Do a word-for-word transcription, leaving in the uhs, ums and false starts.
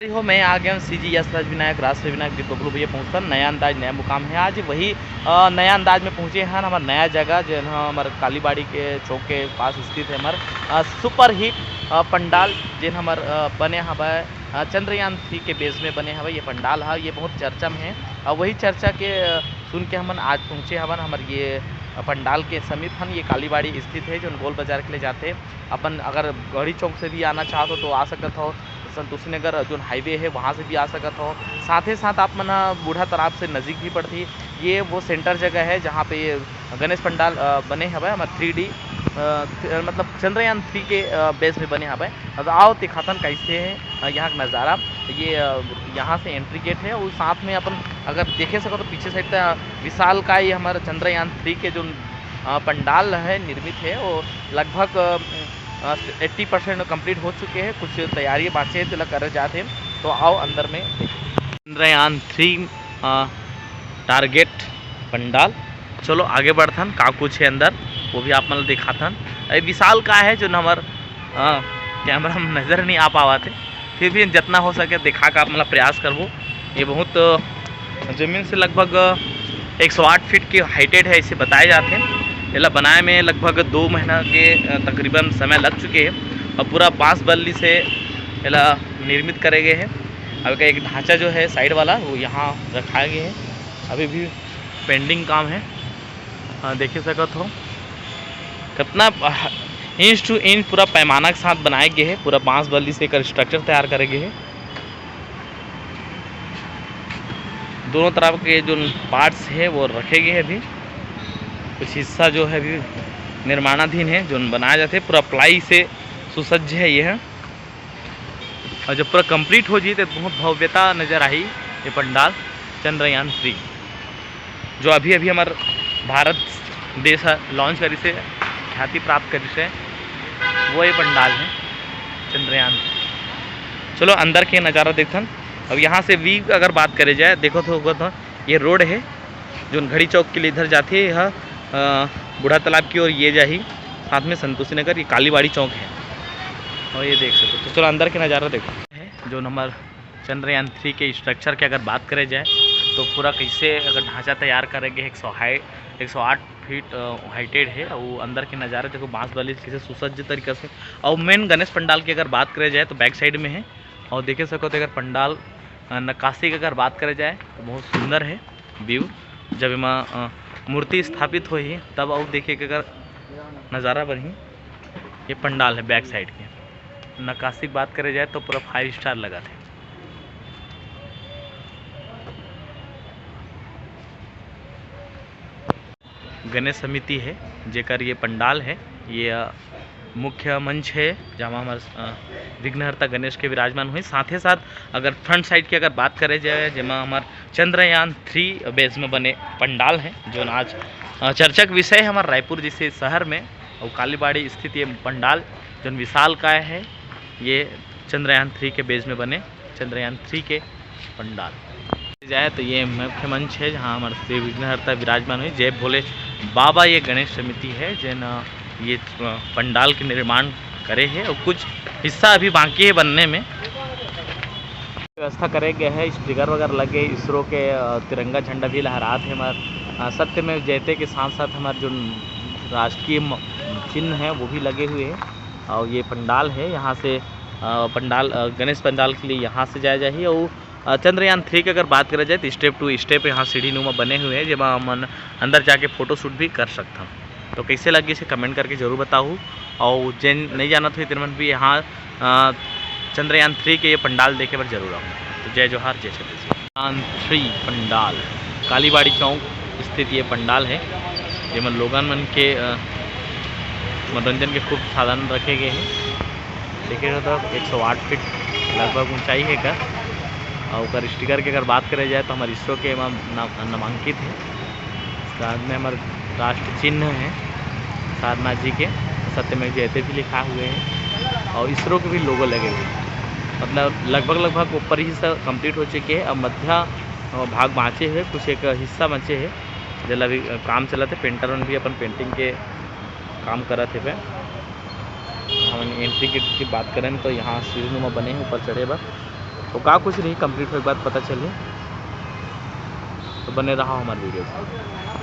हो, मैं आ गया हूँ सीजी यस राज विनायक, राज विनायक दीप बबलू भैया पहुँचता नया अंदाज, नया मुकाम है। आज वही अ, नया अंदाज में पहुँचे हैं हमार नया जगह, जो है ना हमार कालीबाड़ी के चौक के पास स्थित है हमार अ, सुपर हिट अ, पंडाल, जेन हमार अ, बने हवय अ, चंद्रयान थ्री के बेस में बने हवय ये पंडाल है। ये बहुत चर्चा में है और वही चर्चा के अ, सुन के हमन आज पहुँचे हवन हमार ये अ, पंडाल के समीप हन। ये कालीबाड़ी स्थित है, जो गोल बाजार के लिए जाते हैं। अपन अगर गढ़ी चौक से भी आना चाहत हो तो आ सकत हो। संतोषी नगर जो हाईवे है वहाँ से भी आ सकत हो। साथ ही साथ आप मन ह बूढ़ा तालाब से नज़दीक भी पड़ती। ये वो सेंटर जगह है जहाँ पे ये गणेश पंडाल अ, बने हवय हमर थ्री डी मतलब चंद्रयान थ्री के अ, बेस में बने हवय। अब आओ दिखाथन कैसे है अ, यहाँ का नज़ारा। ये अ, यहाँ से एंट्री गेट है और साथ में अपन अगर देखे सको तो पीछे साइड तक विशाल का ये हमारे चंद्रयान थ्री के जो अ, पंडाल है निर्मित है वो लगभग एट्टी परसेंट कंप्लीट हो चुके हैं। कुछ तैयारी बाँचे हे तेला करे जात हे। तो आओ अंदर में देखें। चंद्रयान थ्री अ, टारगेट पंडाल। चलो आगे बढ़थन, का कुछ है अंदर वो भी आप मन ल दिखाथन। अरे विशाल का है जो हमर अ, कैमरा में नज़र नहीं आ पावत है, फिर भी जितना हो सके दिखा का आप मन ल प्रयास करबो। ये बहुत अ, जमीन से लगभग अ, एक सौ आठ फीट के हाइटेड है, इसे बताया जाते हैं। एला बनाए में लगभग दो महीना के अ, तकरीबन समय लग चुके हैं और पूरा बांस बल्ली से एला निर्मित करे गए हैं। अब का एक ढांचा जो है साइड वाला वो यहाँ रखा गया है, अभी भी पेंडिंग काम है। हाँ, देखे सकत हो कितना इंच टू इंच पूरा पैमाना के साथ बनाए गए है। पूरा बांस बल्ली से एकर स्ट्रक्चर तैयार करे गए है। दोनों तरफ के जो पार्ट्स है वो रखे गए हैं अभी। कुछ हिस्सा जो है अभी निर्माणाधीन है, जो बनाया जाते हैं। पूरा प्लाई से सुसज्ज है ये है। और जब पूरा कंप्लीट हो जी तो बहुत भव्यता नज़र आई ये पंडाल चंद्रयान थ्री, जो अभी अभी हमार भारत देश ह लॉन्च करिस हे, ख्याति प्राप्त करिस हे, वो ये पंडाल है चंद्रयान। चलो अंदर के नज़ारा देखथन। अब यहाँ से व्यू अगर बात करे जाए, देखो तो होगा तो ये रोड है, जो घड़ी चौक के लिए इधर जाते है, यहाँ अ, बूढ़ा तालाब की ओर ये जाही, साथ में संतोषी नगर, ये कालीबाड़ी चौक है। और ये देख सकते हो। तो चलो अंदर के नज़ारा देखो है, जो हमार चंद्रयान थ्री के स्ट्रक्चर के अगर बात करे जाए तो पूरा कैसे अगर ढांचा तैयार करे गए, एक सौ हाई, एक सौ आठ फीट हाइटेड है। वो अंदर के नज़ारे देखो, बांस बल्ली से कैसे सुसज्जित तरीके से। और मेन गणेश पंडाल की अगर बात करे जाए तो बैक साइड में है। और देखे सको तो अगर पंडाल अ, नक्काशी की अगर बात करे जाए तो बहुत सुंदर है व्यू। जब एमा अ, मूर्ति स्थापित होही तब अउ देखे के अगर नज़ारा बनही। ये पंडाल है बैक साइड के। नक्काशी की बात करे जाए तो पूरा फाइव स्टार लगा थे। गणेश समिति है, जेकर ये पंडाल है, ये अ, मुख्य मंच है, जहाँ हमार अ, विघ्नहर्ता गणेश के विराजमान हुई। साथ ही साथ अगर फ्रंट साइड की अगर बात करे जाए, जेमा हमार चंद्रयान थ्री बेस में बने पंडाल है, जो आज अ, चर्चा के विषय है हमार रायपुर जैसे शहर में। और कालीबाड़ी स्थित ये पंडाल जो विशाल काय है, ये चंद्रयान थ्री के बेस में बने चंद्रयान थ्री के पंडाल। जाए तो ये मुख्य मंच है, जहाँ हमारे श्री विघ्नहर्ता विराजमान हुई। जय भोले बाबा ये गणेश समिति है, जेन अ, ये अ, पंडाल के निर्माण करे है और कुछ हिस्सा अभी बाकी है बनने में। व्यवस्था करे गए है, स्टिकर वगैरह लगे, इसरो के अ, तिरंगा झंडा भी लहरात है हमार अ, सत्यमेव जयते के साथ साथ हमार जो राष्ट्रीय म-, चिन्ह है वो भी लगे हुए हैं। और ये पंडाल है, यहाँ से अ, पंडाल अ, गणेश पंडाल के लिए यहाँ से जाया जाही। और अ, चंद्रयान थ्री के अगर बात करा जाए तो स्टेप टू स्टेप यहाँ सीढ़ी नुमा बने हुए हैं, जेमा हमन अंदर जाके फोटो शूट भी कर सकथन। तो कैसे लगे इसे कमेंट करके जरूर बताहू। और जेन नहीं जानत हुई तेमन भी यहाँ अ, चंद्रयान थ्री के ये पंडाल देखे बर जरूर आऊँ। तो जय जोहार, जय छत्तीसगढ़। चंद्रयान थ्री पंडाल कालीबाड़ी चौक स्थित ये पंडाल है, जेमा लोगन मन के अ, मनोरंजन के खूब साधन रखे गए हैं। देखे जाए तो एक सौ आठ फीट लगभग ऊंचाई है एकर। और ओकर स्टिकर के अगर बात करे जाए तो हमारे इसरो के एमा ना-, नामांकित है। साथ में हमारे राष्ट्र चिन्ह है सारनाथ जी के, सत्यमेव जयते भी लिखा हुए है और इसरो के भी लोगो लगे हुए हैं। मतलब लगभग लगभग ऊपर ही सब कंप्लीट हो चुके हैं। अब मध्या अ, भाग बाँचे हुए, कुछ एक हिस्सा बचे है, जेला अभी काम चलत है। पेंटर मन भी अपन पेंटिंग के काम करत हेवय। हमन एंट्री गेट की बात करें तो यहाँ सीढ़ी नुमा बने हैं ऊपर चढ़े बर। तो का कुछ रही, कंप्लीट होए के बाद पता चलही। तो बने रहा हमारे वीडियो में।